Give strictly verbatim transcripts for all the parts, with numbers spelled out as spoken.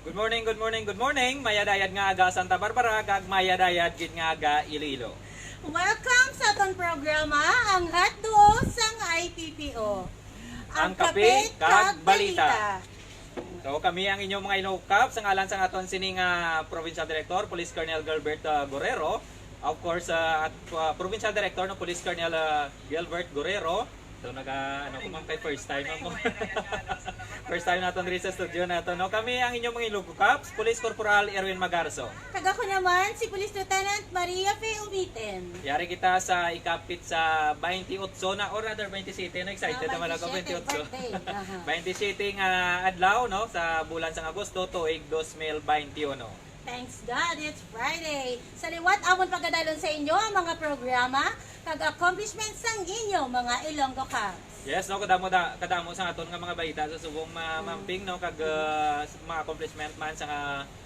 Good morning, good morning, good morning. Mayadayad nga aga Santa Barbara, kag mayadayad gid nga aga Iloilo. Welcome sa aton programa, ang Hotduo sang I P P O. Ang kape kag balita. So kami ang inyong mga Ilonggo Cops, sa ngalan sang aton sini nga Provincial Director, Police Colonel Gilbert uh, Guerrero. Of course, uh, at uh, Provincial Director no Police Colonel uh, Gilbert Guerrero. So naga ano ko man kay first time ako. First time naton diri sa studio nato no. Kami ang inyong mga Ilonggo Cops, Police Corporal Erwin Magarzo. Kag ako naman si Police Lieutenant Maria Fe Umiten. Yari kita sa ikapit sa twenty-eight na, or rather twenty-seven, no? Excited Ah, naman ako, twenty-seven, twenty-eight. birthday. Aha. Twenty-seven nga adlaw, no, sa bulan sang Agosto, tuig dos mil twenty-uno. Thanks God, it's Friday. Sa liwat amon pagadalon sa inyo ang mga programa kag accomplishments sang inyo mga Ilonggo Cops. Yes, no, kadamo da, kadamo sa aton nga mga balita sa subong ma, mamping, no, kag uh, mga accomplishment man sa nga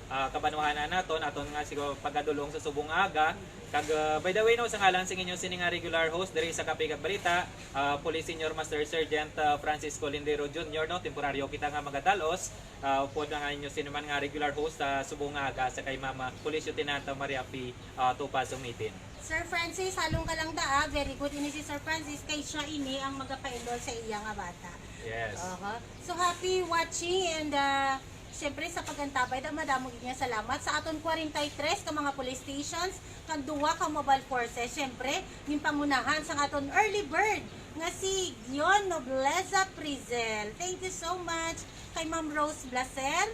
uh, kabanwahanan naton, aton nga siguro pagadulong sa subong nga aga. Kag uh, by the way, no, sa ngalan sa inyo sini nga regular host diri sa Kape kag Balita, uh, Police Senior Master Sergeant uh, Francisco Lindero Junior, no, temporaryo kita nga magadalos. Uh, upod nga inyo sini man nga regular host sa subong nga aga sa kay Mama Police Lieutenant Maria P. Uh, Topaz Umitin. Sir Francis, halong ka lang da, ah. Very good ini si Sir Francis kay siya ini ang magapaenroll sa iya nga bata. Yes. Aha. So happy watching and uh, syempre sa pagantabay da madamo gid nga salamat sa aton forty-three ka mga police stations kag duwa ka mobile forces. Syempre, ginpangunahan sang aton early bird nga si Gion Nobleza Prizel. Thank you so much kay Ma'am Rose Blaser.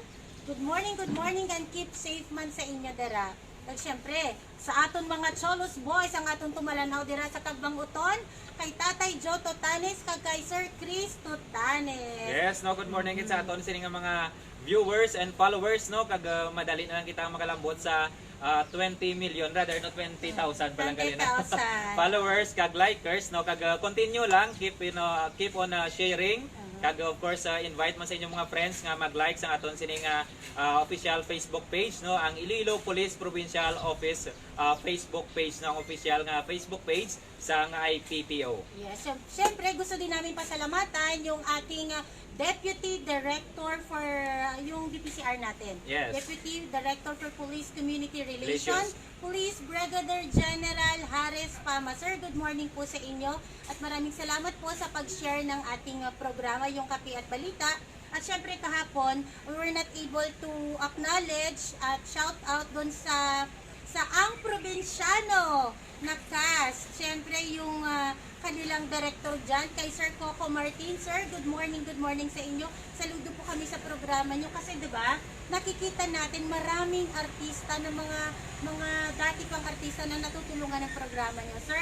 Good morning, good morning and keep safe man sa inyo dira. Kag syempre, sa aton mga Cholos Boys ang aton tumalanhaw dira sa Tagbang Uton, kay Tatay Joe Totanes kag kay Sir Chris Totanes. Yes, no, good morning gid sa aton sini nga mga viewers and followers, no, kag uh, madali na lang kita makalambot sa uh, twenty million, rather no, twenty thousand pa lang gali na. Twenty thousand. Followers kag likers, no, kag uh, continue lang, keep you know, keep on uh, sharing. Kag of course, uh, invite man sa inyong mga friends nga mag-like sa aton sini nga uh, official Facebook page, no, ang Iloilo Police Provincial Office uh, Facebook page, no, ang official nga Facebook page sang I P P O. Yes, syem- syempre gusto din namin pasalamatan yung ating uh, Deputy Director for uh, yung D P C R natin. Yes. Deputy Director for Police Community Relations, Relations. Police Brigadier General Harris Pama. Sir, good morning po sa inyo at maraming salamat po sa pag-share ng ating uh, programa, yung Kape at Balita. At syempre kahapon, we were not able to acknowledge at shout out doon sa sa ang probinsyano na cast. Syempre yung ah, kanilang director dyan, kay Sir Coco Martin. Sir, good morning, good morning sa inyo. Saludo po kami sa programa nyo kasi 'di ba nakikita natin maraming artista ng mga mga dati pang artista na natutulungan ng programa nyo. Sir,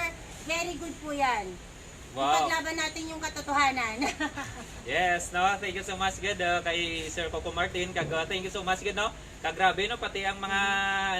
very good po yan. Wow. Ipaglaban natin yung katotohanan. Yes, no. Thank you so much gid uh, kay Sir Coco Martin kag uh, thank you so much gid no. Kag grabe no pati ang mga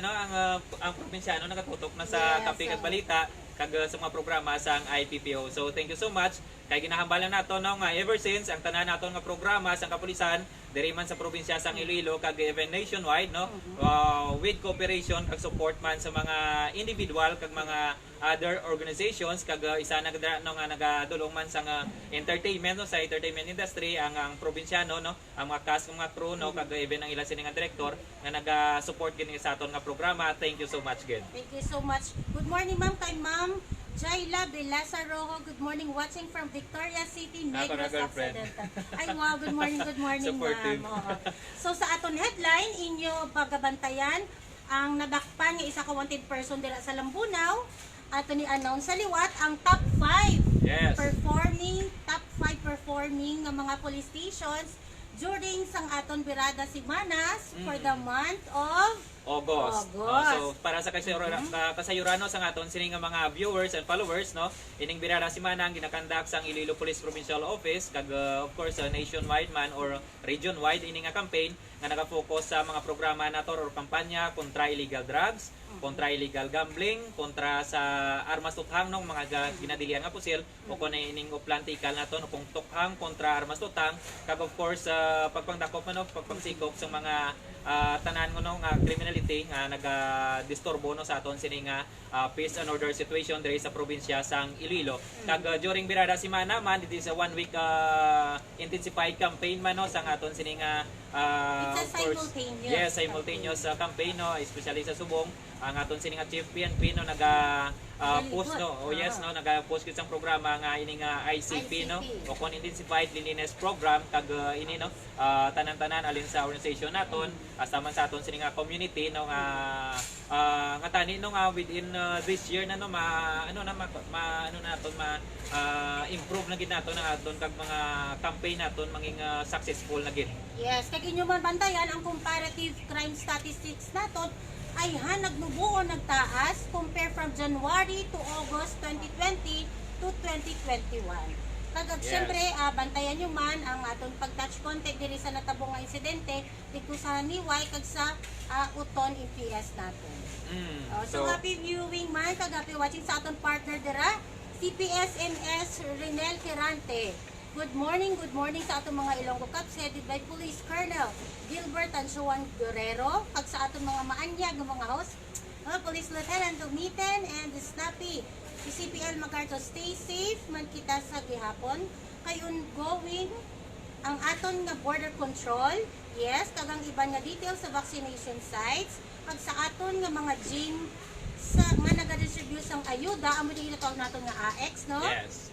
ano ang uh, ang probinsyano nagatutok na sa Yes, Kape kag oo. Balita kag uh, sa mga programa sang I P P O. So thank you so much kay ginahambalan nato no nga ever since ang tanan naton nga programa sang kapulisan diri man sa probinsya sang Iloilo kag even nationwide no uh, with cooperation kag support man sa mga individual kag mga other organizations kag uh, isa na gid no nga nagadulong man sa nga entertainment no sa entertainment industry ang ang probinsyano no ang mga cast ng mga crew no kag uh, even ang ila sini nga director nga naga-support gid sa aton nga programa. Thank you so much gid. Thank you so much. Good morning, ma'am. Kay Ma'am Jayla Belasa Rojo. Good morning. Watching from Victoria City, Ako na, Negros girlfriend. Occidental. Ay, wow. Good morning, good morning, Supportive. ma'am. Oo. So, sa aton headline, inyo pagabantayan ang nadakpan nga isa ka wanted person dira sa Lambunao. Ato ni announce sa liwat ang top five Yes. performing, top five performing nga mga police stations during sang aton Birada Semanas for the Mm. month of August. August. Ah, so para sa kasayuran, ka- kasayuran no, sa aton sini nga mga viewers and followers no, ining Birada Semana ang ginakandak sang Iloilo Police Provincial Office kag uh, of course uh, nationwide man or region-wide ini nga campaign nga nagafocus sa mga programa nato or kampanya kontra illegal drugs, kontra illegal gambling, kontra sa armas tuthang no, mga ga- ginadilian nga pusil o kon ining uplan tikal nato no, kung tukhang kontra armas tuthang kag of course uh, pagpangdakop man no, pagpangsikop sa mga uh, tanan no nga criminality nga nagadisturbo no sa aton sini nga uh, peace and order situation diri sa probinsya sang Iloilo. Kag uh, during Birada Semana man dito sa one week uh, intensified campaign man no sa aton sini nga Ah, It's a of course. Simultaneous Yes, simultaneous uh, campaign, no, especially sa Subong. Ang aton sini nga Chief P N P, no, naga ah, post, Nagalikod. No. Oh, yes, Ah. No, naga-post gid sang programa nga ining ah, I C P, no, I C P. O kon Intensified Cleanliness Program, kag ah, ini, no, ah, tanan-tanan alin sa organization naton, hasta man sa aton sini nga community, no, nga ah, nga tani, no, nga within ah, this year na, no, ma ano na ma, ma ano naton ma ah, improve na gid naton ang aton kag mga campaign naton manging ah, successful na gid. Yes, kag inyo man bantayan ang comparative crime statistics naton ay ha nagnubo o nagtaas compare from January to August twenty twenty to twenty twenty-one. Kag ag- Yes. Siyempre, ah, bantayan nyo man ang aton pag-touch contact diri sa natabo nga insidente dito sa Haniway kag sa ah, Uton M P S naton. Mm, Oh, so, happy viewing man kag happy watching sa aton partner dira, C P S M S Renel Quirante. Good morning, good morning sa atong mga Ilonggo Cops headed by Police Colonel Gilbert Tansuan Guerrero, kag sa atong mga maanyag nga mga host, mga Police Lieutenant Dumiten and Snappy. Si C P L MacArthur, stay safe man kita sa gihapon kay ongoing ang aton nga border control. Yes, kag ang iban nga details sa vaccination sites, kag sa aton nga mga gym sa nga nagadistribute sang ayuda, amo din ginatawag naton nga A X, no? Yes.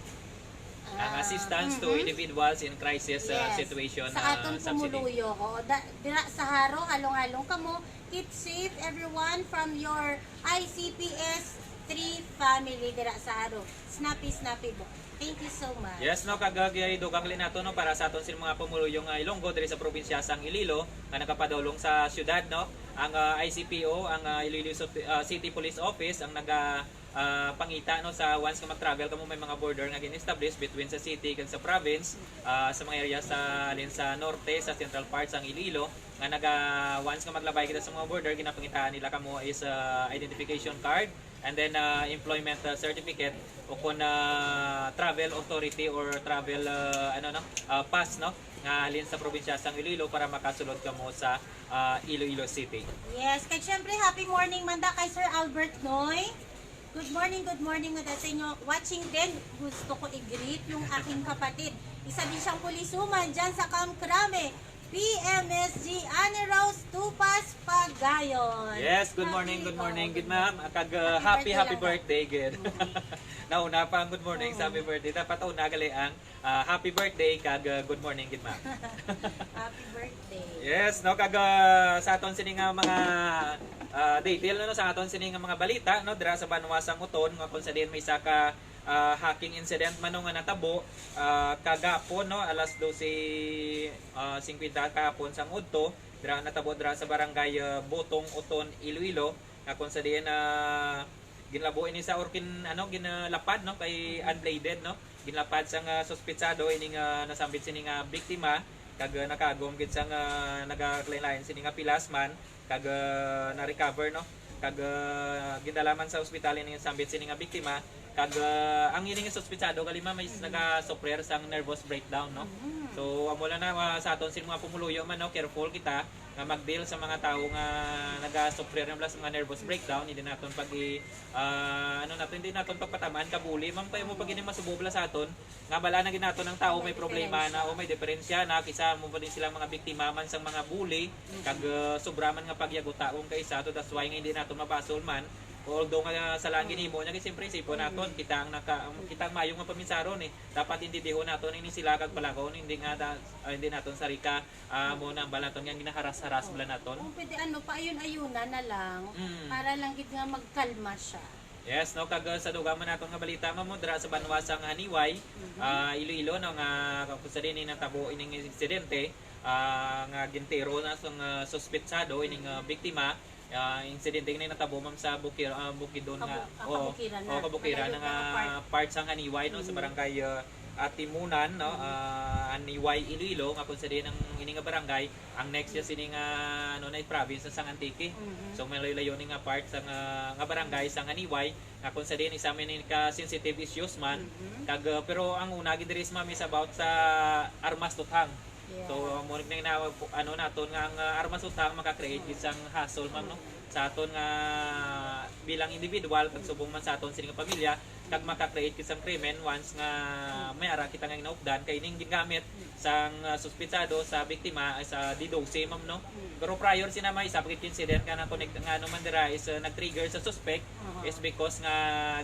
Ang Ah, assistance to mhm. individuals in crisis uh, Yes. situation Sa uh, aton subsidy. Pumuluyo, oo. Da, dira sa Jaro, halong-halong kamo. Keep safe, everyone, from your I C P S three family dira sa Jaro. Snappy, snappy, bo. Thank you so much. Yes, no, kag uh, dugang gali nato, no, para sa aton sini mga pumuluyo nga Ilonggo diri sa probinsya sang Iloilo nga nagapadulong sa syudad, no, ang uh, I C P O, ang uh, Iloilo Sup- uh, City Police Office ang naga ah, pangita, no, sa once nga mag-travel kamo, may mga border nga gin-establish between sa city kag sa province, ah, sa mga area sa alin sa norte, sa central part sang Iloilo, nga naga once nga maglabay kita sa mga border, ginapangitaan nila kamo is ah, identification card and then ah, employment ah, certificate o kon ah, travel authority or travel ah, ano, no, ah, pass, no, nga halin sa probinsya sang Iloilo para makasulod kamo sa ah, Iloilo City. Yes, kag syempre, happy morning man da kay Sir Albert Noy. Good morning, good morning man da sa inyo. Watching din, gusto ko i-greet yung aking kapatid. Isa din siyang pulisuman dyan sa Camp Crame, P M S G Annie Rose Tupas Pagayon. Yes, good morning, Happy, good morning, oh, good good ma'am. morning. Kag uh, happy, Happy happy birthday, birthday, good. Nauna pa ang good morning sa happy birthday. Dapat una gali ang ah, happy birthday kag uh, good morning, good ma'am. Happy birthday. Yes, no, kag uh, sa aton sini nga mga uh, detail, no, sa aton sini nga mga balita, no, dira sa banwa sang Uton, nga kung sa diin may isa ka ah, hacking incident man, no, nga natabo ah, kagapon, no, alas dose ah, singkwenta kahapon sang udto, dira natabo dira sa barangay ah, Botong, Uton, Iloilo, nga kung sa diin ah, ginlabo ini sa, or kin ano, ginlapad, no, kay unbladed, no, ginlapad sang ah, suspetsado ini nga nasambit sini nga biktima, kag ah, nakagom gid sang ah, nagakalain-lain sini nga pilas man, kag ah, na-recover, no, kag ah, gindala man sa ospital ini nga sambit sini nga biktima, kag ah, ang ini nga suspetsado gali, ma'am, is nagasuffer sang nervous breakdown, no. So amo lang na ah, sa aton sini mga pumuluyo man, no, careful kita nga mag-deal sa mga tawo nga nagasuffer na bala sa mga nervous breakdown. Hindi naton pag i ah, ano naton, hindi naton pagpatamaan ka bully, ma'am, kay mo pag ini masubo bala sa aton nga bala na gid naton ang tawo may problema na o may diferensya na, kisa mo pa din silang mga biktima man sang mga bully, kag uh, sobra man nga pagyagutaon kay isa to. That's why nga hindi naton mabasol man, although nga sa lang ginhimo niya, kay siyempre isipon naton, kita ang naka, kita ang mayo nga paminsaron eh. Dapat intindihon naton ini sila kag palagaon, hindi nga da, ah, hindi naton sarika ah, mo na ang balaton nga ginaharas-haras bala naton. Kung pwede, ano, paayon-ayunan na lang Mm. para lang gid nga magkalma siya. Yes, no, kag uh, sa dugang man naton nga balita, ma'am, mo dira sa banwa sang Haniway, ah, Iloilo, no, nga kung sa diin natabo ining insidente ah, nga gintiro na sang uh, suspetsado ining uh, biktima. Ah, insidente nga natabo, ma'am, sa Bukir, ah, Bukidnon nga Kabu- ah, oo, Kabukiran na. Oo, Kabukiran Malayo na nga nga part. Part sang Haniway, no, sa barangay uh, Atimunan, no, ah, Haniway, Iloilo, nga kung sa diin ang ini nga barangay ang next niya sini nga ano na province sang Antique. Mhm. So may layo-layo ni nga part sa nga, nga barangay sang Haniway nga kung sa diin isa man ni ka sensitive issues man, Mhm. kag uh, pero ang una gid diri, ma'am, is about sa armas tuthang. So, mo na, na ano naton nga ang, ah, armas utang maka-create gid sang hassle, ma'am, no? Sa aton nga bilang individual, kag subong man sa aton sini nga pamilya, kag maka-create gid sang krimen once nga may ara kita nga ginaupdan, kay ining gingamit sang, ah, suspitsado sa biktima ay sa D twelve, ma'am, no? Pero prior sina, may isa pa gid incident nga na-connect nga ano man dira is, ah, nag-trigger sa suspect is because nga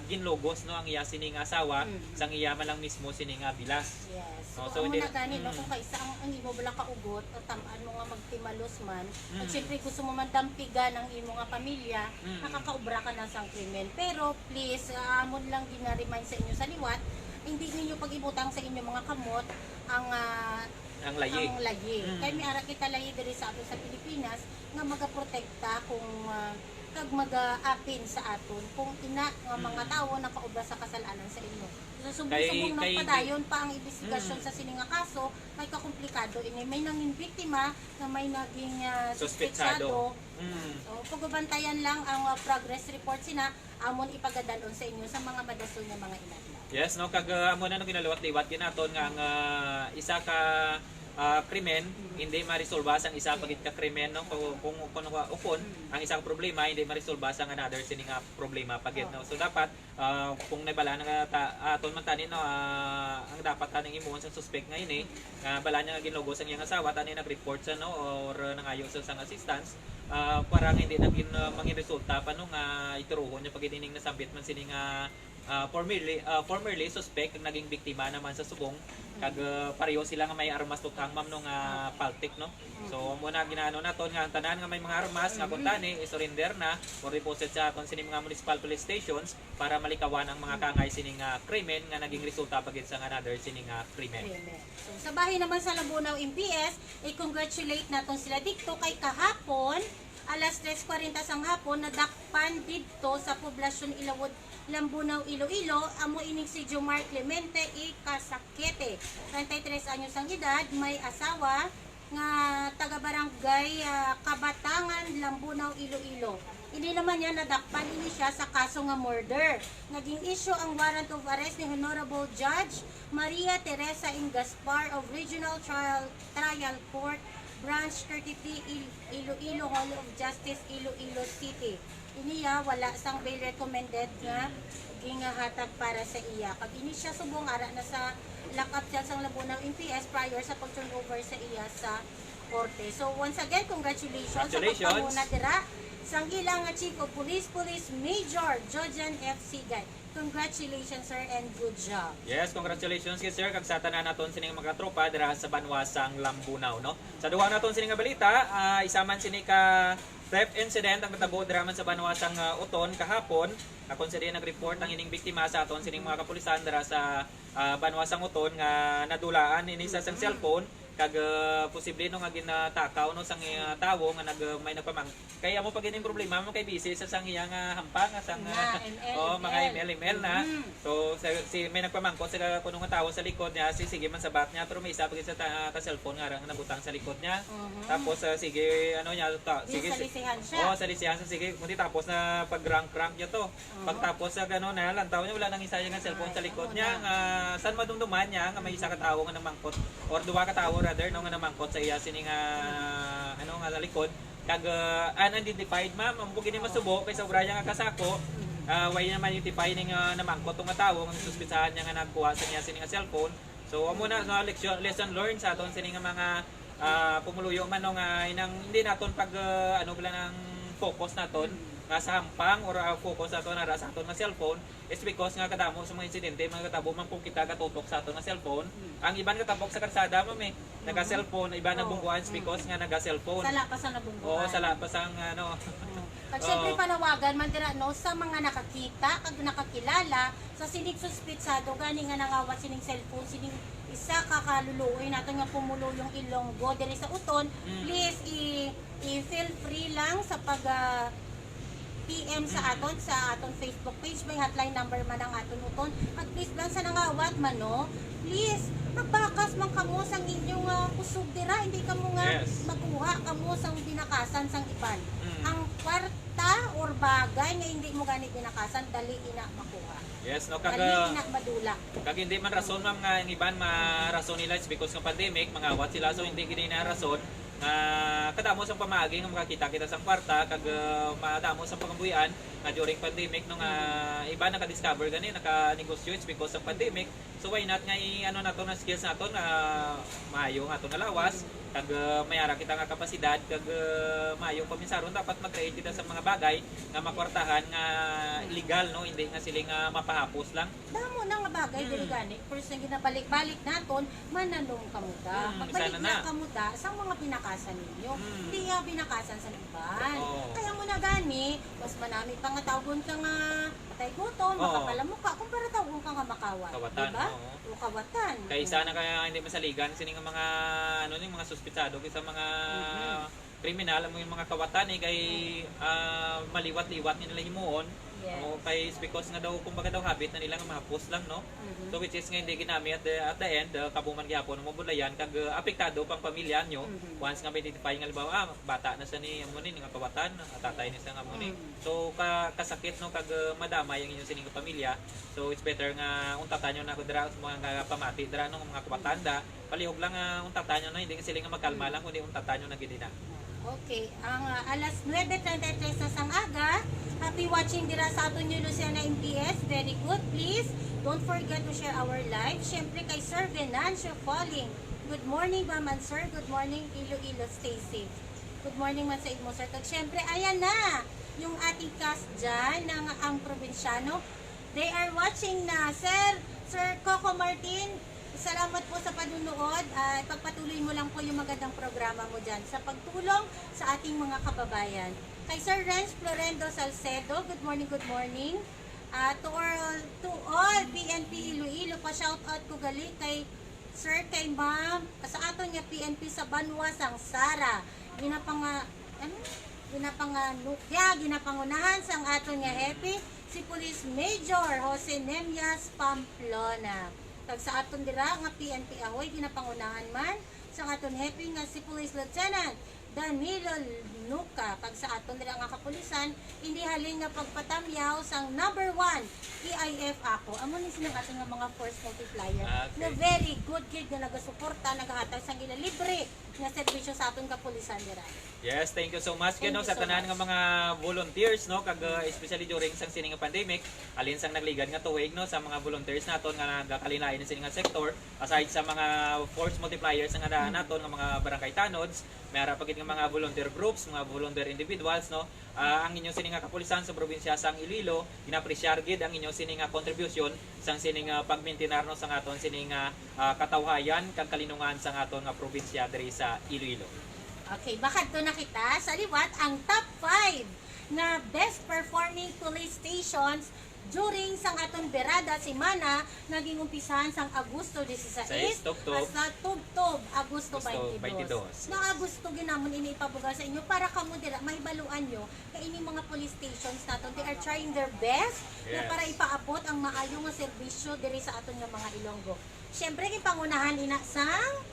ginlogos, no, ang iya sining asawa sang iya man lang mismo sini nga bilas. Yes. Oh, So, so, amo hindi- na gani, no, Mm. kung kaisa ang, ang imo bala kaugot, o tam-an mo nga magtimalos man, at Mm. syempre gusto mo man dampigan ang imo nga pamilya, Mm. nakakaubra ka na sang krimen. Pero please, ah, amon lang gina-remind sa inyo sa liwat, hindi ninyo pag-ibutang sa inyo mga kamot ang, ah, Ang layi. ang layi. Mm. Kay may ara kita layi diri sa ato sa Pilipinas nga magaprotekta kung, ah, kag mag-apin sa aton kung ina nga mga Mm. tawo nakaubra sa kasalanan sa inyo. So, Kay- subong-subong nang kay- padayon pa ang imbestigasyon Mm. sa sini nga kaso, may kakomplikado ini. May nangin biktima nga may naging, ah, Suspetsado. suspetsado. Mm. So, pagabantayan lang ang, ah, progress report sina amon ipagadalon sa inyo sa mga madason nga mga inadlaw. Yes, no, kag, ah, amo na no, ginaliwat-liwat gid naton nga ang, ah, isa ka, ah, krimen hindi maresolba sang isa pa gid ka krimen, no? Kung, kung, kung, kung ang isa ka problema hindi maresolba sang another sini nga problema pa gid, no? So dapat, ah, kung nabala na nga ta, aton man tani, no, ah, ang dapat taning imuon sa suspect nga ini, nga bala niya nga ginlogos ang iyang asawa, tani nag-report sa, no, or, ah, nangayo sa sang assistance, ah, para nga hindi na gin, ah, mangin resulta pa, no, nga ituruhon niya pag ining nasambit man sini nga, ah, formerly, ah, formerly suspect kag naging biktima naman sa subong, kag, ah, pareho sila nga may armas tuthang, ma'am, no, nga paltik, no. So, amo na ginaano naton nga ang tanan nga may mga armas nga kuntani i-surrender na or deposit sa aton sini mga municipal police stations para malikawan ang mga kangay sini nga krimen nga naging resulta pa gid sang another sini nga krimen. Amen. So, sa bahin naman sa Lambunao M P S, i-congratulate naton sila didto kay kahapon, alas tres kwarenta sang hapon, nadakpan didto sa poblasyon Ilawod, Lambunao, Iloilo, amo ining si Jomar Clemente Ikasakete, treinta y tres anyos ang edad, may asawa, nga taga barangay, ah, Kabatangan, Lambunao, Iloilo. Ini naman niya nadakpan ini siya sa kaso nga murder. Naging issue ang warrant of arrest ni Honorable Judge Maria Teresa N. Gaspar of Regional Trial, Trial Court, Branch thirty-three, Il-, Iloilo Hall of Justice, Iloilo City. Ini ya wala sang bail recommended nga gingahatag para sa iya. Kag ini siya subong ara na sa lock-up cell sang Lambunao M P S prior sa pag-turnover sa iya sa korte. So, once again, congratulations sa Congratulations. pagpanguna dira sang ila nga Chief of Police, Police Major Jojan F. Sigay. Congratulations, sir, and good job. Yes, congratulations kay sir kag sa tanan naton sining mga tropa dira sa banwa sang Lambunao, no. Sa dugang naton sining nga balita, ah, isa man sini ka theft incident ang natabo dira man sa banwa sang, ah, Oton kahapon. Akon sini nag-report ang ining biktima sa aton sining mga kapulisan dira sa, ah, banwa sang Oton nga nadulaan ini sa sang cellphone kag, ah, posible, no, nga ginatakaw, no, sang, ah, tawo nga nag, ah, may nagpamang kay amo pa gid ang problema mo kay busy sa sang iya nga hampang, nga sang, Nga, M L, oh, mga M L. M L, M L na. Mm. So, sa, si, may nagpamangkot sa kuno nga tawo sa likod niya, si, sige man sabat niya, pero may isa pa gid sa ta, ka cellphone nga, nga nabutang sa likod niya. Mhm. Tapos, ah, sige, ano niya, ta, Di, sige, si- salisihan siya. Oh, salisihan sa sige. Kundi tapos na pag-rank-rank niya to. Pagtapos sa gano'n, na lantaw niya, wala nang isa nga cellphone sa likod Oo niya. na. Nga, san madumduman niya nga may isa ka tawo nga namangkot, or duha ka tawo rather, no, nga namangkot sa iya sini nga, ano, nga sa likod. Kag, uh, unidentified, ma'am, ang bugini masubo kay sobra niya nga kasako. Uh, way naman identify ning, uh, namangkot nga tawo nga suspitsahan niya nga nagkuha sa niya sini nga cellphone. So, amo na sa leksyon, lesson learned sa aton sini nga mga, ah, pumuluyo man, no, nga inang hindi naton pag, ah, ano bala nang focus naton nga sa hampang or, ah, focus naton ara sa aton nga cellphone is because nga kadamo sa mga insidente mga katabo man kung kita katutok sa aton nga cellphone. Ang iban katapok sa karsada, ma'am, eh, naga-cellphone, iban Oo. nabungguan is because nga naga-cellphone. Sala pa sa nabungguan. Oo, sala pa sang, ano. Kag syempre Oo. panawagan man dira, no, sa mga nakakita kag nakakilala sa sining suspitsado gani nga nangawat sining cellphone, sining isa ka kaluluoy naton nga pumuluyong Ilonggo diri sa Oton, Mm. please i, i feel free lang sa pag, ah, P M sa aton sa aton Facebook page, may hotline number man ang aton Oton. Kag please lang sa nangawat man, no, please Magbakas man kamo sang inyo nga kusog dira, hindi kamo nga Yes. magkuha kamo sang binakasan sang iban. Mm. Ang kwarta or bagay nga hindi mo gani binakasan, dali ina makuha. Yes, no, kag, Dali ah, ina madula. kag hindi man rason, ma'am, nga ang iban ma-, rason nila is because ng pandemic, mangawat sila, so hindi gid na rason nga kadamo sang pamaagi nga makakita kita sang kwarta, kag, ah, madamo sang pangabuhian nga during pandemic, no, nga iba naka-discover gani, naka-negosyo is because of pandemic. So why not nga i-, ano nato na skills nato nga maayo nga ato nalawas, kag, ah, may ara kita nga kapasidad, kag, ah, maayo paminsaron dapat mag-create kita sa mga bagay nga makwartahan nga legal, no, hindi nga sila nga mapahapos lang. Damo na nga bagay Mm. diri gani. First nga ginabalik-balik naton, mananom kamo da. Mm, Pagbalik sana na na. kamo da sa mga binakasan ninyo. Mm. Hindi nga binakasan sa iban. Oo. Kaya mo na gani, mas manami pa nga tawgon ka nga patay gutom, Oo. makapalamuka, kumpara tawgon ka nga makawat. Kawatan, Diba? oo. O kawatan. Kay sana kaya hindi masaligan sini nga mga, ano, yung mga suspitsado kaysa mga Mhm. kriminal, amo yung mga kawatan, eh, kay, ah, maliwat-liwat ni nila himuon. Yes. O kay it's because nga daw, kumbaga daw, habit na nila nga mahapos lang, no? Mhm. So, which is nga hindi ginami at the, at the end, uh, kabuman gihapon ang mabulayan, kag, uh, apektado pang pamilya nyo. Mhm. Once nga ma-identify nga, halimbawa, ah, bata na siya ni, amo ni, nga kawatan, ah, tatay ni siya nga amo ni. Mhm. So, ka-, kasakit, no, kag, uh, madamay ang inyong sining pamilya. So, it's better nga untatan nyo na ko dira sa mga pamati dira, no, mga kawatan da. Palihog lang, ah, untatan nyo na, hindi nga sila nga magkalma lang, kundi untatan nyo na gid na. Okay, ang, ah, alas nuebe treinta y tres na sang aga. Happy watching dira sa aton New Luciana M P S. Very good. Please, don't forget to share our live. Siyempre kay Sir Venancio Falling. Good morning, ma'am and sir. Good morning, Iloilo. Stay safe. Good morning man sa imo, sir. Kag siyempre, ayan na yung ating cast dyan, ng ang probinsyano. They are watching na. Sir, Sir Coco Martin, salamat po sa panunood. Ah, ipagpatuloy mo lang po yung magandang programa mo dyan sa pagtulong sa ating mga kababayan. Kay Sir Renz Florendo Salcedo, good morning, good morning. Ah, to all, to all P N P Iloilo, pa-shoutout ko gali kay Sir, kay Ma'am, sa aton nga P N P sa Banwa sang Sara. Ginapanga-, ano? Ginapanganu-, ya, ginapangunahan sang aton nga hepe, si Police Major Jose Nemias Pamplona. Kag sa aton dira nga P N P Ahoy, ginapangunahan man sang aton hepe nga si Police Lieutenant Danilo Nuca. Kag sa aton dira nga kapulisan, indi halin nga pagpatamyaw sang number one, E I F ako. Amo ni sining aton nga mga force multiplier Ah, okay. na very good gid nga nagasuporta, nagahatag sang ila libre nga serbisyo sa aton kapulisan dira. Yes, thank you so much, Thank Gino, you sa so tanan much. nga mga volunteers, no, kag, uh, especially during sang sining nga pandemic, alin sang nagligad nga tuig, no, sa mga volunteers naton nga nagakalilain sa sining nga sektor, aside sa mga force multipliers nga na, Mm. naton nga mga barangay tanods, may ara pa gid nga mga volunteer groups, mga volunteer individuals, no, ah, ang inyo sining nga kapulisan sa probinsya sang Iloilo, ginapresyar gid ang inyo sining nga kontribusyon sang sining nga pagmintinar, no, sang aton sining nga, ah, katawhayan kag kalinungan sang aton nga probinsya diri sa Iloilo. Okay, bakadto na kita sa liwat ang top five nga best performing police stations during sang aton berada semana nga gin-umpisahan sang Agosto dieciséis Sais, tubtob. hasta tubtob Agosto Agosto twenty-two. twenty-two. Nga Agosto ginamon ini ipabugal sa inyo para kamo dira mahibaluan nyo kay ini mga police stations naton, they are trying their best na Yes. para ipaabot ang maayo nga serbisyo diri sa aton nga mga Ilonggo. Siyempre, ginpangunahan ina sang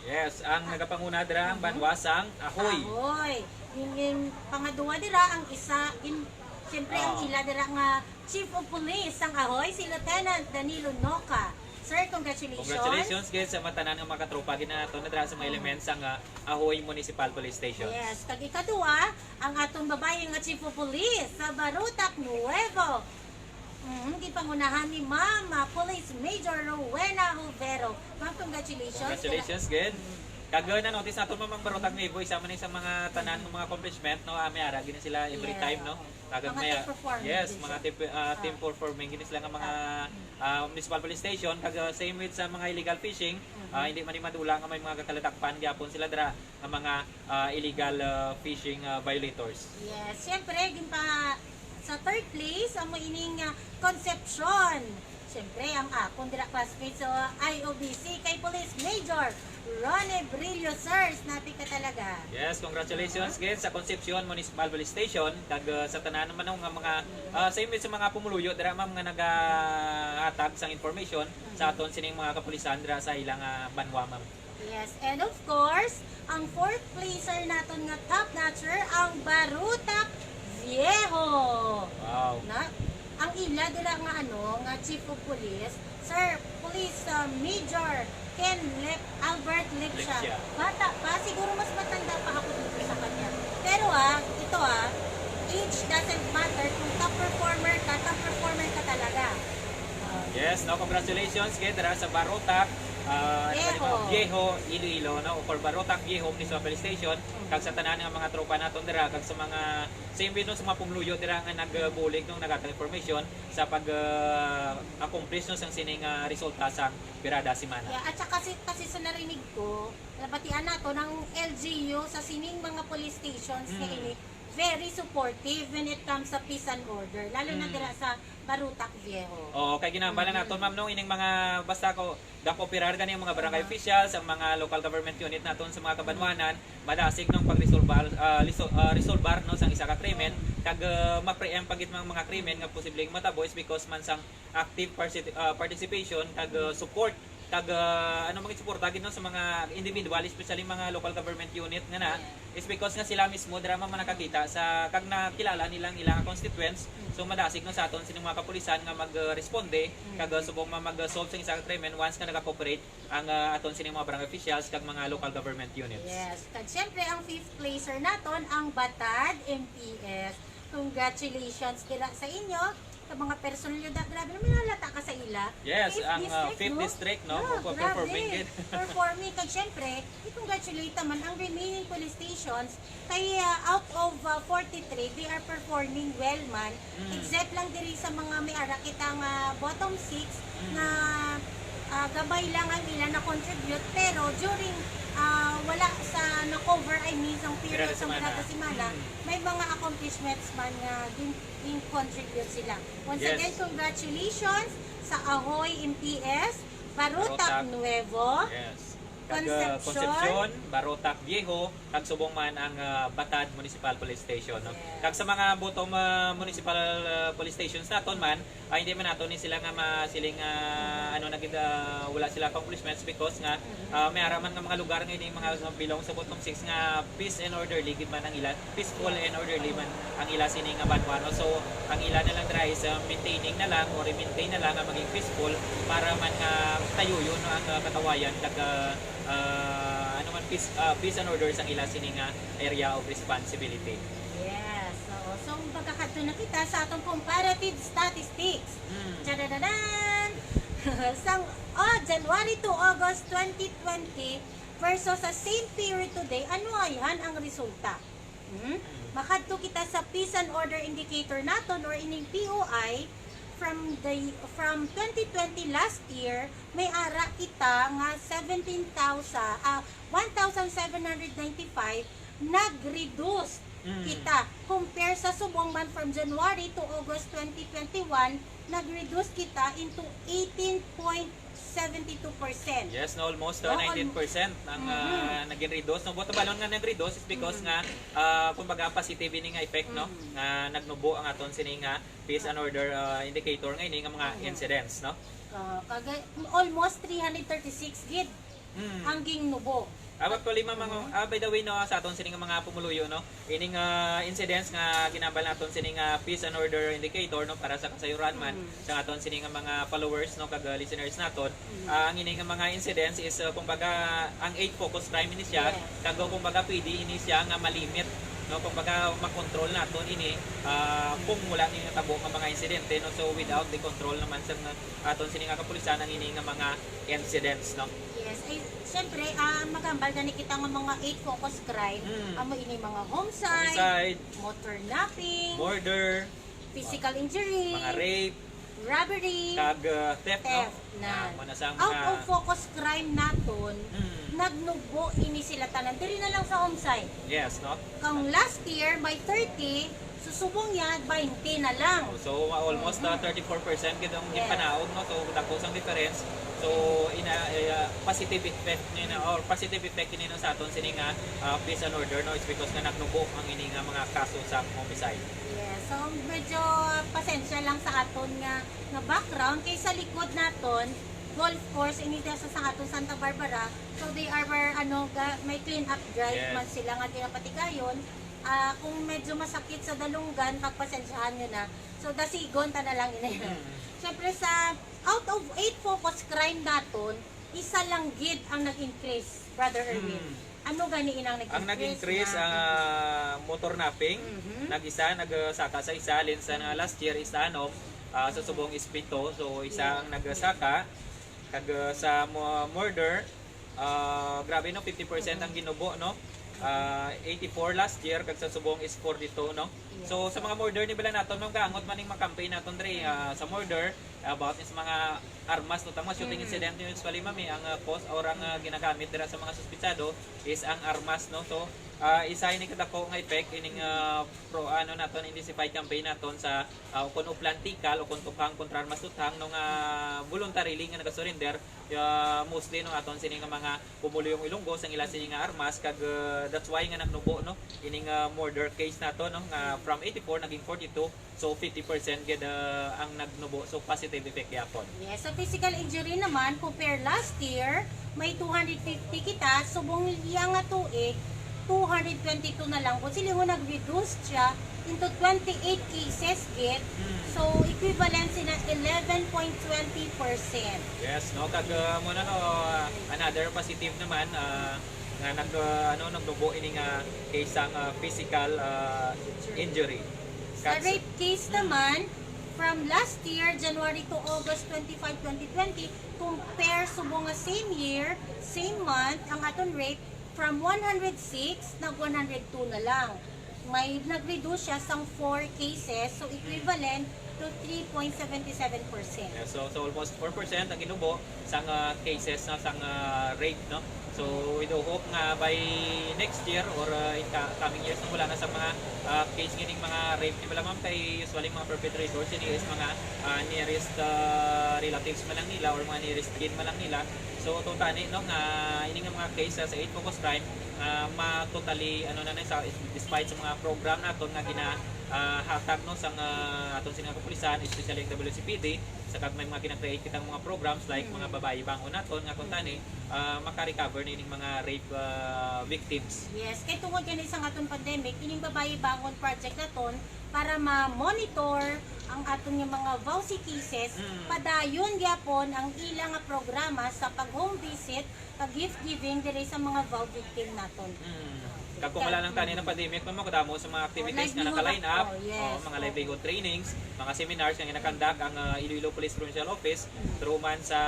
Yes, ang nagapanguna dira ang Mhm. banwa sang Ahoy. Ahoy. Yung, yung pangadua dira ang isa, gin-, siyempre ang Ah. ila dira nga Chief of Police sang Ahoy, si Lieutenant Danilo Noca. Sir, congratulations. Congratulations gid sa mga tanan nga mga katropa gid naton na dira sa mga Mm. elements sang, ah, Ahoy Municipal Police Station. Yes, kag ikadua, ang aton babayi nga Chief of Police sa Barotac Nuevo. Mm, gipangunahan ni Ma'am, ah, Police Major Rowena Jovero. Ma'am, congratulations. Congratulations gid. Kag, uh, na-notice nato, Ma'am, ang Barotac Nuevo, isa man ni sa mga tanan nga mga accomplishment, no? Ah, may ara gini sila every Yes. time, no? Kag Mga may, top performing yes, din mga siya. tip-, ah, Ah. team performing gini sila nga mga, Ah. ah, municipal police station. Kag, uh, same with sa mga illegal fishing, Mhm. ah, hindi man ni madula nga may mga kakalagpan gyapon sila dira nga mga, ah, illegal, ah, fishing, ah, violators. Yes, siyempre, ginpa-, sa third place, amo ining, ah, Concepcion. Siyempre, ang akon dira classmate sa I O B C kay Police Major Ronnie Brillo, sir. Snappy ka talaga. Yes, congratulations again sa Concepcion Municipal Police Station kag uh, sa tanan man nga mga uh, sa inyo sa mga pumuluyo dira, ma'am, nga nagahatag sang information sa aton sining mga kapulisan dira sa ilang uh, banwa, ma'am. Yes, and of course, ang fourth placer naton nga top notcher, ang Barutak Viejo. Wow. Na, ang ila dira nga ano, nga chief of police, Sir Police uh, Major Ken Lip, Albert Lipsia. Lipsia. Bata pa, siguro mas matanda pa ako dito sa kanya. Pero ah, ito ah, age doesn't matter. Kung top performer ka, top performer ka talaga. Yes, no, congratulations kay dira sa Barutak, uh, Viejo. Viejo, Iloilo, no, for Barutak Viejo Municipal Police Station, kag sa tanan nga mga tropa naton dira, kag sa mga same way, no, sa mga pumuluyo dira nga nagbulig, no, naghatag information sa pag uh, accomplish, no, sang sining uh, resulta sang birada semana. Yeah, at saka kasi, kasi sa narinig ko, nabatian nato ng L G U sa sining mga police stations na Mm. ini very supportive when it comes sa peace and order, lalo na Mm. dira sa Barutak Viejo. Oo, kay ginambala Mhm. naton, ma'am, no, ining mga basta ko gakooperar gani ang mga barangay Aha. officials, ang mga local government unit naton sa mga kabanwanan, madasig nang pagresolbar, ah, liso- ah, resolbar, no, sang isa ka krimen, kag ah, ma-preempt pa gid ang mga krimen nga posibleng matabo is because man sang active particip- ah, participation kag ah, support kag ah, ano, mga suporta gid, no, sa mga individual, especially mga local government unit nga na Yeah. is because nga sila mismo dira man nakakita sa kag nakilala nilang ilang constituents. So madasig, no, sa aton sining mga kapulisan nga magresponde kag ah, subong ma- mag-solve sa isa ka krimen once nga nagakooperate ang ah, aton sining mga barangay officials kag mga local government units. Yes. Kag syempre, ang fifth placer naton, ang Batad M P S. Congratulations dira sa inyo, sa mga personalidad. Grabe naman, halata ka sa ila. Yes, Fifth ang ah, district, fifth no? district, no, Yeah, for grabe. performing gid. Performing. Kag syempre, i-congratulate naman ang remaining police stations. Kay ah, out of ah, forty-three, they are performing well man. Mm. Except lang diri sa mga may ara kita nga bottom six Mm. nga ah, gamay lang ang ila na-contribute, pero during ah, wala sa na-cover, I mean, sa period Birada sa semana. Birada Semana, Mm. may mga accomplishments man nga gin- gin-contribute sila. Once Yes. again, congratulations sa Ahoy M P S, Barutak Barutak. Nuevo, Yes. Kag ah, Concepcion. Concepcion, Barotac Viejo, kag subong man ang ah, Batad Municipal Police Station, no? Yes. Kag sa mga bottom ah, municipal ah, police stations naton man, ah, hindi man nato ni sila nga masiling ah, ano na gid, ah, wala sila accomplishments because nga ah, may ara man nga mga lugar nga ini mga belong sa bottom six nga peace and orderly gid man ang ila, peaceful and orderly man ang ila sini nga banwa, no? So ang ila na lang dira is ah, maintaining na lang or i-maintain na lang nga maging peaceful para man nga tayuyon, no, ang ah, katawayan kag ah, ah, ano man, peace, ah, peace and order sang ila sini nga area of responsibility. Yes. So, so magkakadto na kita sa atong comparative statistics. Hmm. Chadadadan! Sang oh, January to August twenty twenty versus sa same period today, ano ayan ang resulta? Hmm? Makadto kita sa peace and order indicator naton or ining P O I from the from twenty twenty last year, may ara kita nga seventeen thousand, ah, one thousand seven hundred ninety-five nag-reduce Mm. kita compare sa subong man from January to August twenty twenty-one, nag-reduce kita into eighteen point seventy-two percent. Yes, no, almost No, uh, nineteen percent ang Mhm. ah, naging reduce. No, buot balon nga nag-reduce is because Mhm. nga ah, kumbaga positive ini nga effect, no, Mhm. nga nagnubo ang aton sini nga peace and order ah, indicator nga ini nga mga Mhm. incidents, no? Ah, kag almost three hundred thirty-six gid Mm. ang gingnubo. Ah, actually, ma'am, ang- ah, by the way, no, sa aton sini nga mga pumuluyo, no, ining ah, incidents nga ginambal naton sini nga peace and order indicator, no, para sa kasayuran man Mm. sa aton sini nga mga followers, no, kag ah, listeners naton, Mm. ah, ang ini nga mga incidents is ah, kumbaga ang eight focus crime ini siya, Yes. kag kumbaga pwede ini siya nga malimit, no, kumbaga makontrol naton ini ah, kung wala ni natabo nga mga insidente, no, so without the control naman sa mga aton sini nga kapulisan ang ini nga mga incidents, no. Yes, ay, syempre, ah, magambal gani kita nga mga eight focus crime, Mm. amo ini mga homicide, Homicide, motor napping, murder, physical injury, mga rape, robbery, kag uh, theft, theft, no? na. Ah, mao na sang Out mga of focus crime naton, Mm. nagnubo ini sila tanan. Diri na lang sa homicide. Yes, no? Kung last year, may thirty, So, subong niya, twenty na lang. So, almost uh, Mhm. thirty-four percent gid ang Yes. gipanaog, no? So, dako sang difference. So, ina uh, positive effect ni na or positive effect ini no sa aton sini nga uh, peace and order, no? It's because nga nagnubo ang ini nga mga kaso sa homicide. Yes. So, medyo pasensya lang sa aton nga nga background kay sa likod naton, golf course ini sa, sa aton Santa Barbara. So, they are ano ga, may clean up drive Yes. man sila nga ginapatigayon. Ah, kung medyo masakit sa dalunggan, pagpasensyahan nyo na. So, dasigon ta na lang ini. Mm. Siyempre, sa out of eight focus crime naton, isa lang gid ang nag-increase, Brother Erwin. Mm. Ano gani inang nag-increase? Ang nag-increase na? Ang ah, motor napping, Mhm. nag-isa nagsaka sa isa, linsa na last year is anom, ah, sa subong is pito, so isa Yeah. Ang nagsaka, kag ah, sa mo- murder, ah, grabe no, fifty percent ang ginubo, no? Ah, eighty-four last year, kag sa subong is forty-two, no? Yeah. So sa mga murder ni bala naton, ma'am, gaangot man ning mga campaign naton diri ah, sa murder, about sa mga armas, no, tama shooting Mhm. incident yung usually, ma'am, eh, ang ah, cause or ang ah, ginagamit dira sa mga suspitsado is ang armas, no? So ah, isa ini kadako nga effect ining ah, pro ano naton, intensified campaign naton sa ah, kung uplan tikal o kung tukhang kontra armas tuthang, no, nga voluntarily nga nagasurrender, ah, mostly, no, aton sini nga mga pumuluyong Ilonggos ang ila sini nga armas, kag ah, that's why nga nagnubo, no, ining ah, murder case nato, no, nga from eighty-four naging forty-two, so fifty percent gid ah, ang nagnubo, so positive effect gyapon. Yes, sa physical injury naman, compare last year, may two hundred fifty kita, subong iya nga tuig, two hundred twenty-two na lang. Kung silingon, nag-reduce siya into twenty-eight cases gid. Mm. So, equivalent sina eleven point twenty percent. Yes, no, kag ah, mo na, no, ah, another positive naman ah, nga nag ah, ano, nagnubo ini nga case sang ah, physical ah, injury. Sa Kag- rape case naman, from last year, January to August twenty-five, twenty twenty, compare subong nga same year, same month, ang aton rape from one hundred six, nag one hundred two na lang. May nag-reduce siya sang four cases, so equivalent to three point seven seven percent. Yeah, so, so almost four percent ang ginubo sang ah, cases na sang ah, rape, no? So we do hope nga by next year or ah, in ka- coming years na wala na sa mga ah, case gining mga rape ni bala, ma'am, kay usually mga perpetrators ini is mga ah, nearest ah, relatives man lang nila or mga nearest kin man lang nila. So totally, no, nga ini nga mga case ah, sa eight focus crime nga ma totally ano na na sa, despite sa mga program naton nga gina ah, hatag, no, sang ah, aton sini nga kapulisan, especially ang W C P D, sa kag may mga gina-create kitang mga programs like Mm. mga babayi bangon naton nga kuntani ah, maka-recover na ining mga rape ah, victims. Yes, kay tungod gani sa aton pandemic, ining Babayi Bangon Project naton para ma-monitor ang aton nga mga VAWC cases, Mm. padayon gyapon ang ila nga programa sa pag-home visit, pag-gift giving diri sa mga VAW victim naton. Mm. Kag kung wala lang tani ng pandemic, ma'am, kadamo sa mga activities Oh, nga naka-line up, oh, yes. oh, mga Oh. livelihood trainings, mga seminars nga ginakandak ang ah, Iloilo Police Provincial Office through man sa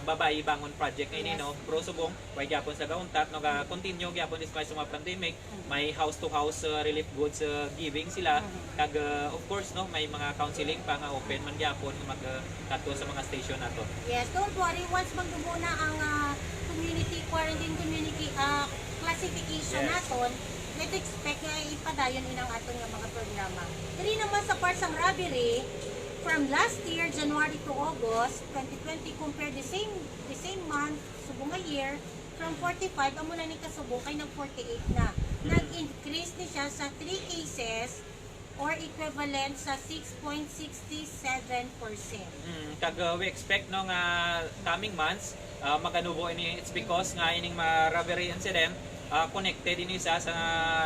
Babayi Bangon Project nga ini, Yes. no? Pero subong, way gyapon sa gauntat, no, ga-continue gyapon despite sa mga pandemic, Mm. may house-to-house ah, relief goods ah, giving sila, Mm. kag ah, of course, no, may mga counseling pa nga open man gyapon nga mag ah, kadto sa mga station nato. Yes, don't worry. Once magdumo na ang ah, community quarantine, community ah, classification Yes. naton, let's expect nga ipadayon inang aton nga mga programa. Diri naman sa part sang robbery, from last year, January to August twenty twenty, compare the same the same month, subong nga year, from forty-five, amo na ni kasubo kay nag forty-eight na. Mm. Nag-increase ni siya sa three cases or equivalent sa six point six seven percent. Mm, kag uh, we expect, no, nga coming months uh, maganubo ini. It's because nga ining mga robbery incident uh, connected ini sa, sa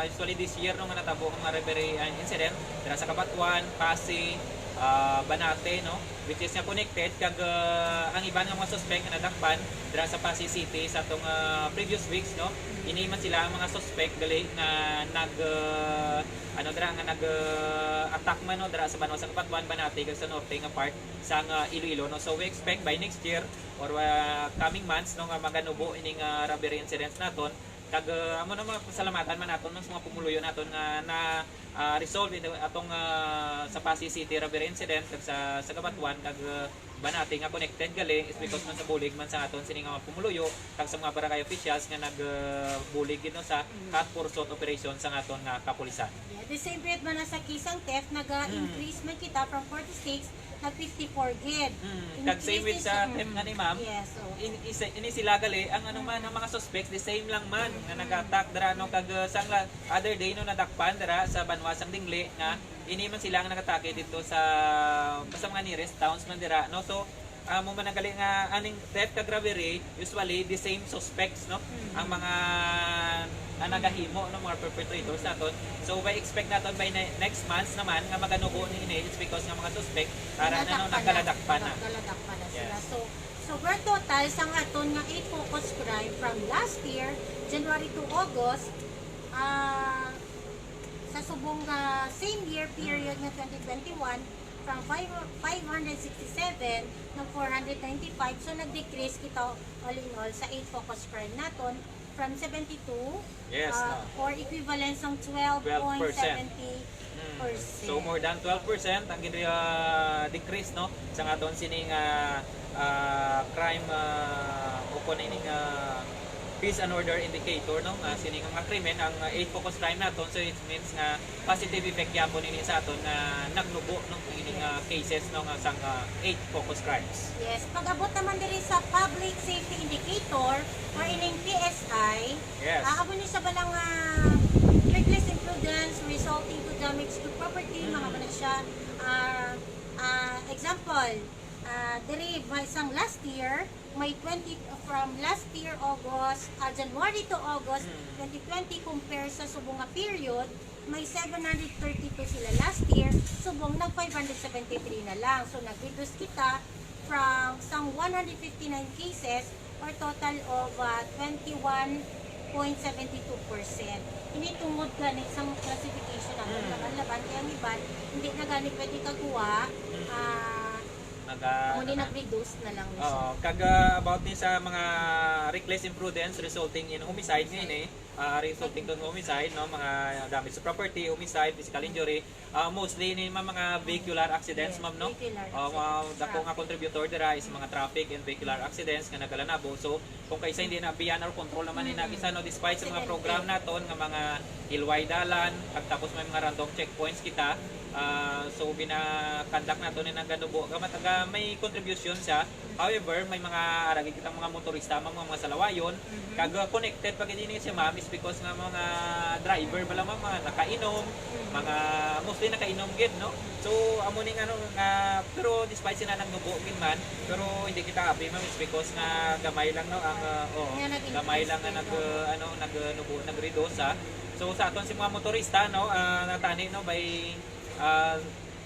usually this year, no, nga natabo ang mga robbery uh, incident dira sa Cabatuan, Passi, uh, Banate, no, which is nga connected kag uh, ang iban nga mga suspect nga nadakpan dira sa Passi City sa atong uh, previous weeks, no, ini man sila ang mga suspect gali nga nag uh, ano dira nga nag uh, attack man, no, dira sa banwa sa Cabatuan, Banate kag sa norte nga part sang uh, Iloilo, no. So we expect by next year or uh, coming months, no, nga maganubo ining uh, robbery incidents naton. Kag uh, amo na mga pasalamatan man naton sa mga pumuluyo naton nga na uh, resolve in atong uh, sa Passi City robbery incident kag sa sa Cabatuan kag uh, Banati nga connected gali is because man sa bulig man sa aton sini nga mga pumuluyo kag sa mga barangay officials nga nagbulig gid, no, sa hot pursuit operation sa aton nga kapulisan. Yeah, the same with man sa case sang theft, naga-increase man kita from forty-six, nag fifty-four gid. Mm. Kag same with sa theft nga ni ma'am, Yes, so. in, isa, ini sila gali ang ano man, ang mga suspects, the same lang man nga nag-attack dira, no, kag uh, sang la- other day, no, nadakpan dira sa banwa sang Dingle nga ini man sila ang nag-atake dito sa basta mga nearest towns man dira, no. So amo man ang gali nga aning theft kag robbery, usually the same suspects, no, ang mga ang nagahimo, no, mga perpetrators naton. So we expect naton by ne- next month naman nga maganubo ni ini, it's because nga mga suspect ara na, no, nagkaladakpan na. Nagkaladakpan na sila. Yes. So, so grand total sang aton nga eight focus crime from last year, January to August, ah, sa subong nga same year period nga twenty twenty-one, from five, five hundred sixty-seven ng four hundred ninety-five. So nag-decrease kita all in all sa eight focus crime naton from seventy-two, Yes, ah, no. Or equivalent sang twelve point seventy percent. So more than twelve percent ang gin uh, decrease, no, sa aton sining uh, uh, crime uh, o kung ining uh, peace and order indicator, no, nga sining mga krimen ang uh, eight focus crime naton. So it means nga positive effect gyapon ini sa aton nga nagnubo, no, ining uh, cases, no, nga sang uh, eight focus crimes. Yes, pag-abot naman diri sa public safety indicator or ining P S I, Yes. Ah, amo ni sa bala nga reckless imprudence resulting to damage to property, mga man siya. Ah, ah, example, ah, diri may isang last year, may twenty, from last year August, ah, January to August twenty twenty, compare sa subong nga period, may seven hundred thirty-two sila last year, subong nag five hundred seventy-three na lang. So nag-reduce kita from sang one hundred fifty-nine cases or total of ah, twenty-one point seventy-two percent. Ini tungod gani sang classification naton, laban-laban kay ang iban hindi na gani pwede kakuha. Ah, Naga, amo ni naga- nag-reduce na lang ni siya. Oo, kag uh, about ni sa mga reckless imprudence resulting in homicide nga ini, uh, resulting to homicide, no, mga damage to property, homicide, physical injury, uh, mostly ni mga, mga vehicular accidents, Yes, ma'am, no? vehicular Uh, mga accidents, dako nga traffic. Contributor dira is mga traffic and vehicular accidents nga nagalanabo. So kung kaisa hindi na beyond our control naman ni Mm. nagisa, no, despite sa mga Aksidente. Program naton nga mga hilway dalan, kag tapos may mga random checkpoints kita, ah, so gina-conduct naton ni naganubo, gamay may contribution siya. However, may mga aragi kitang mga motorista, mga, mga salawayon, Mhm. kag uh, connected pa gid ini siya, ma'am, is because nga mga driver bala, ma'am, mga nakainom, mga mostly nakainom gid, no? So amo ni nga, ano, nga, pero despite sila nagnubo gid man, pero hindi kita happy, ma'am, is because nga gamay lang, no, ang uh, oh, Nga nag-increase gamay lang nga din, nag no? Uh, ano, nagnubo, nag-reduce, ha. So sa aton si mga motorista, no, uh, natani, no, by uh,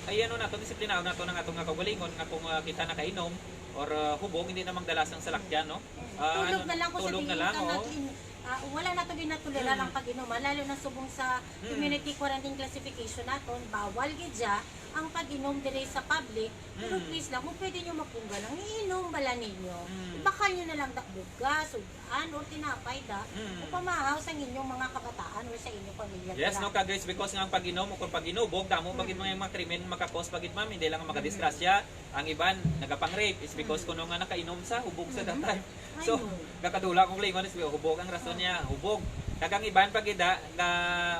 ay ano nato, disiplinaon nato ang atong nga kaugalingon nga kung uh, kita nakainom or uh, hubog, hindi na magdala sang salakyan, no. Ah, Tulog ano, na lang ko sa tulog na tingin lang, ka oo. nag-in- ah, wala nato ginatulera ang pag-inom, ah, lalo na subong sa community quarantine classification naton, bawal gid siya ang pag-inom diri sa public. Pero please lang, kung pwede nyo mapungga lang, iinom bala ninyo. Mm. Ibakal nyo na lang da bugas, sudan, o tinapay da, Mm. o pamahaw sa inyong mga kabataan or sa inyong pamilya. Yes, Kaya, no, kag guys, because nga ang pag-inom o kung pag-inubog, damo pa gid mga, mga krimen makakos pa gid, ma'am, hindi lang ang makadisgrasya. Ang iban nagapang-rape is because kuno nga nakainom sa hubog sa that time. Ay, So, no. kakadula kong lingon is hubog ang rason niya, hubog. Kag ang iban pa gid, ah, nga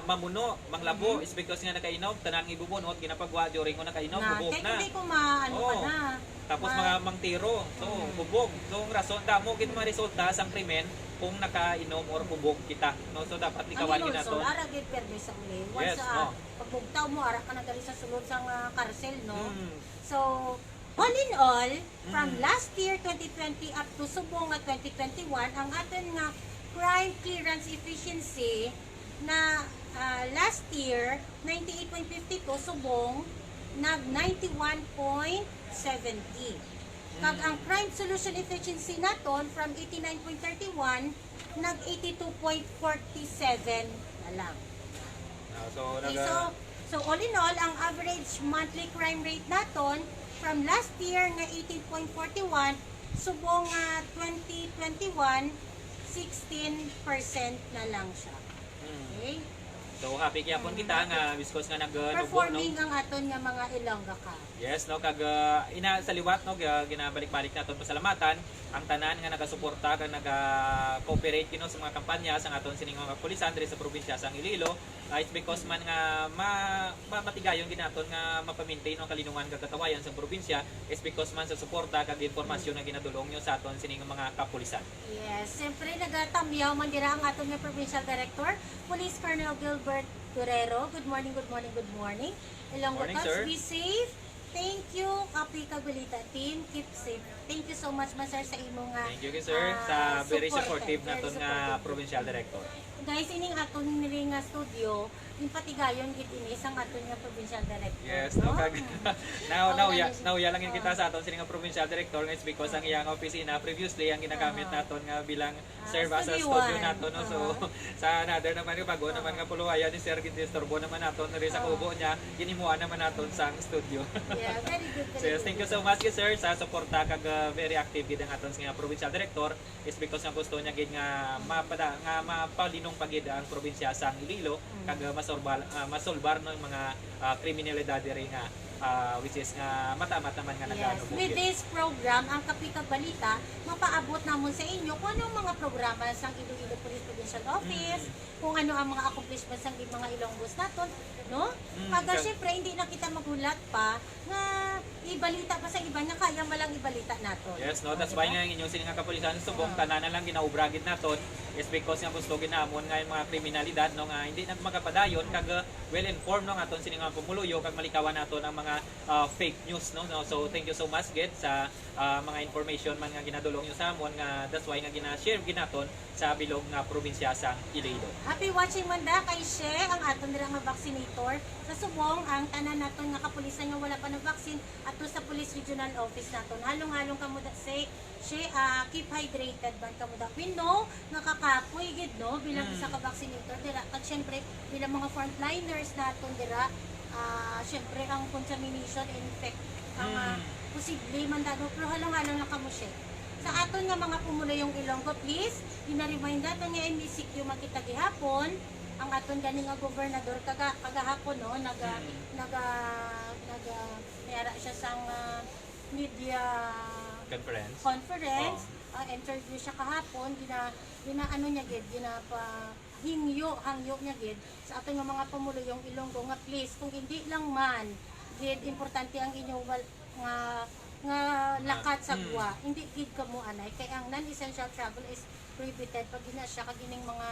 mamuno, manglabo, is because nga nakainom, tanang ibubunot, ginapagwa during ko nakainom, Na, hubog kaya na. hindi ko maano ka Oo. na. Tapos Ma- mga mangtiro, so hubog. So ang rason, damo gid mga resulta sang krimen kung nakainom or hubog kita, no? So dapat Ang likawan gid inulsol, naton. ara gid permi sa uli. Once, Yes, ah, no. Pagbugtaw mo, ara ka na dali sa sulod sa nga karsel, no? Mm. So, all in all, from Mm. last year, twenty twenty, up to subong nga twenty twenty-one, ang aton nga crime clearance efficiency na, ah, last year, ninety-eight point fifty-two, subong nag ninety-one point seventy. Kag ang crime solution efficiency naton from eighty-nine point thirty-one, nag eighty-two point forty-seven na lang. Ah, so, Okay, naga- so, so all in all, ang average monthly crime rate naton from last year nga eighteen point forty-one, subong nga twenty twenty-one, sixteen percent na lang siya. Mm. Okay? So, Happy gyapon kita nga biskos nga nag-, uh, nubo, no? Performing ang aton nga mga Ilongga Cubs. Yes, no, kag, uh, ina sa liwat, no, ga-, ginabalik-balik naton pasalamatan ang tanan nga nagasuporta kag naga-cooperate, you know, sa mga kampanya sang aton sining mga kapulisan diri sa probinsya sang Iloilo. Uh, it's because man nga ma-, ma-, matigayon gid naton nga mapa-maintain ang kalinungan kag katawayan sa probinsya, it's because man sa suporta kag impormasyon nga ginadulong nyo sa aton sining mga kapulisan. Yes, siyempre nagatamyaw man dira ang aton nga provincial director, Police Colonel Gilbert Guerrero. Good morning, good morning, good morning. Ilonggo Morning, Cubs, sir. Be safe. Thank you, Kapi Kagulita team. Keep safe. Thank you so much, man, sir, sa imo nga, Thank you, sir, ah, sa very support. Supportive Very naton nga supportive. Provincial Director. Guys, ining aton nili nga studio, yung patigayon gid ini sang aton nga provincial director, Yes, no? no, kag, Mm. now, Oh, now, ya, galing. now, ya lang yun kita Oo. sa aton sini nga provincial director, nga it's because ang iyang opisina previously ang ginagamit Oo. naton nga bilang Ah, serve as a studio studio one. nato, no? So, Oo. sa another naman, yung bago Oo. naman nga puluwayan ni Sir, gindisturbo naman naton diri sa Oo. kubo niya, ginimuan naman naton sang studio. Yeah, very good, very So, yes, good. thank you so much, sir, sa suporta kag, uh, very active gid ang aton nga provincial director. Is because nga gusto niya gid nga mapada-, nga mapalinong pa gid ang probinsya sang Iloilo, Mm. kag, uh, masorbal-, uh, masolbar no, yung mga, uh, kriminalidad diri nga ah, which is nga matamat naman nga Yes. naganubo With gyud. This program, ang Kape kag Balita, mapaabot namon sa inyo kung ano ang mga programa sang Iloilo Police Provincial Office, Mm. kung ano ang mga accomplishments sang mga Ilonggos naton, no? Mm, Kaga, kag- syempre, hindi na kita maghulat pa nga ibalita pa sa iban nga kaya man lang ibalita naton. Yes, no? Oh, That's di why ba? nga ang inyong sini nga kapulisan sa Subong, Oo. tanan na lang ginaobra gid naton is because nga gusto gid namon nga yung mga kriminalidad, no, nga hindi na magapadayon, kag, uh, well informed, no, nga aton sini nga pumuluyo, kag malikawan naton ang mga ah, fake news, no? No? So, thank you so much, Ged, sa, ah, mga information man nga ginadulong nyo sa amon, nga that's why nga gina-share ginaton sa bilog nga probinsya sa Iloilo. Happy watching man da kay She, ang aton dira nga vaccinator. Sa Subong, ang tanan naton nga kapulisan nga wala pa nag-vaccine, ato sa Police Regional Office naton. Halong-halong kamo da, She, She, ah, keep hydrated man kamo da. We know nga kakapoy gid, no, bilang Mm. isa ka vaccinator dira. Kag syempre, bilang mga frontliners naton dira, ah, syempre, ang contamination, infect, ang, ah, Mm. posible man da, no? Pero halong-halong lang kamo, She. Sa aton nga mga pumuluyong Ilonggo, please, gina-remind naton nga M E C Q man kita gihapon. Ang aton gani nga gobernador kaga-, kagahapon, no, naga-, Mm. naga-, naga-, may ara siya sang, ah, media Conference? conference. Oh. Ah, interview siya kahapon, gina-, gina-, ano niya gid, ginapa-, hingyo, hangyo niya gid sa aton nga mga pumuluyong Ilonggo nga, please, kung hindi lang man gid importante ang inyong wal-, nga, nga Ah, lakat sa mm. gwa, hindi gid kamo anay, kay ang non-essential travel is prohibited pag gina siya kag ining mga,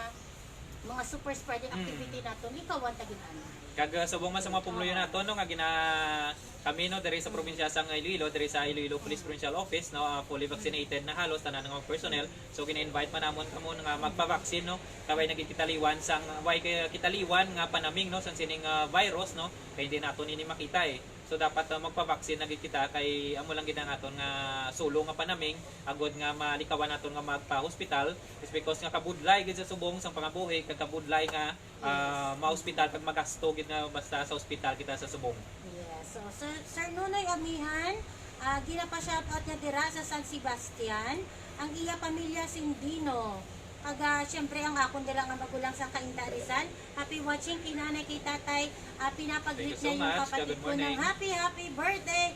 mga super spreading Mm. activity naton, likawan ta gid anay. Kag, uh, subong man sa mga pumuluyo Oo. nato, no, nga gina-, kami, no, diri sa Mm. probinsya sang Iloilo, diri sa Iloilo Police Mm. Provincial Office, no, uh, fully Mm. vaccinated na halos tanan nga mga personnel. So, gina-invite man namon kamo nga magpa-vaccine, no, kay way na gid kita liwan sang, way kay kita liwan nga panaming, no, sang sining, uh, virus, no, kay hindi nato nini makita, eh. So, dapat, uh, magpa-vaccine na gid kita kay amo lang gid ang aton nga sulo nga panaming agod nga malikawan naton nga magpa-hospital. Is because nga kabudlay gid sa subong sang pangabuhi kag kabudlay nga, ah, Yes. ma-hospital kag magasto gid nga basta sa hospital kita sa subong. Yes. So, Sir, Sir Nunoy Amihan, ah, ginapa-shoutout niya dira sa San Sebastian, ang iya pamilya Sindino. Kag, ah, siyempre, ang akon dira nga magulang sa Cainta, Rizal. Happy watching kay nanay, kay tatay. Ah, pinapag-greet Thank you so niya yung much. Kapatid Good ko ng morning. Happy, happy birthday,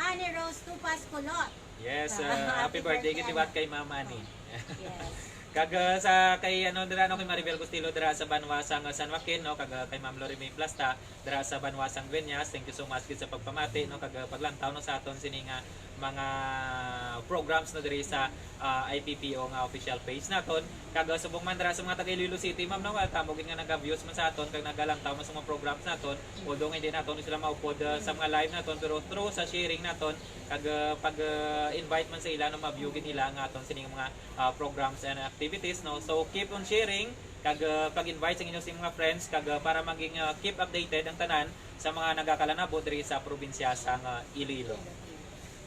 Annie Rose Tupas Colot. Yes, Ah, uh, happy happy birthday, birthday, gitiwat Annie. Kay Mama ni. Yes. Kag, uh, sa kay, ano, dira, no, kay Maribel Gustilo dira sa banwa sang San Joaquin, no, kag, uh, kay Ma'am Lorime Plasta dira sa banwa sang Gueñas. Thank you so much gid sa pagpamati, no, kag, uh, paglantaw, no, sa aton sini nga mga programs, no, diri sa, uh, I P P O nga official page naton. Kag, uh, subong man dira sa mga taga Iloilo City, ma'am, no, uh, tamo gid nga naga-views man sa aton kag nagalantaw man sa mga programs naton. Although nga hindi naton sila maupod, uh, sa mga live naton, pero through sa sharing naton, kag, uh, pag, uh, invite man sa ila, no, ma-view gid nila nga aton sining mga, uh, programs and activities, no. So, keep on sharing, kag, uh, pag-invite sa inyo sa mga friends, kag, uh, para maging, uh, keep updated ang tanan sa mga nagakalanabo diri sa probinsya sang, uh, Iloilo.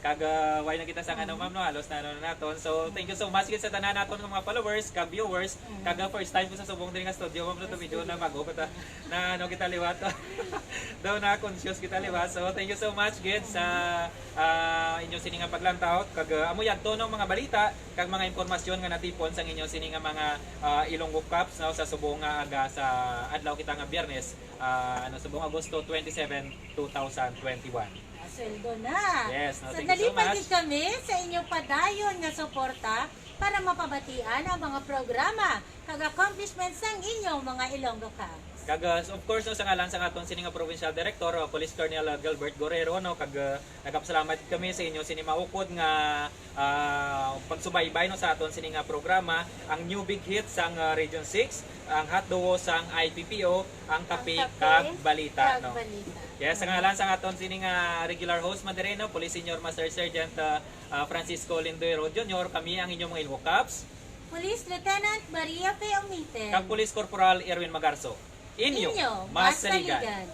Kag ah, why na kita sa ano, ma'am, no? Halos na ano na naton. So, thank you so much gid sa tanan naton nga mga followers, kag viewers. Kag ah, first time ko sa subong diri nga studio, ma'am, no? To medyo na bago pa ta na ano kita liwat. Daw na conscious kita liwat. So, thank you so much gid sa ah, inyo sini nga paglantaw. Kag ah, amo yadto no mga balita kag mga impormasyon nga natipon sang inyo sini nga mga ah, Ilonggo Cops, no, sa subong nga aga sa adlaw kita nga Biyernes, ah, ano, subong Agosto twenty-seven, two thousand twenty-one. Ah, sweldo na. Yes, no, So, thank you so nalipay much. gid kami sa inyong padayon nga suporta para mapabatian ang mga programa kag accomplishments sang inyong mga Ilonggo Cops. Kag uh, of course, no, sa ngalan sa aton sini nga provincial director, uh, Police Colonel uh, Gilbert Guerrero, no, kag uh, nagapasalamat kami sa inyo sini maukod nga ah, pagsubaybay, no, sa aton sini nga programa, ang new big hit sang uh, Region six, ang hot duo sang I P P O, ang Kape Ang Kape kag Balita, kag no. Balita. Yes, sa ngalan sa aton sini nga regular host man diri, no, Police Senior Master Sergeant uh, uh, Francisco Lindero Junior, kami ang inyong mga Ilonggo Cops. Police Lieutenant Maria Fe Omite. Kag Police Corporal Erwin Magarzo. Inyo, Inyo, masaligan. masaligan.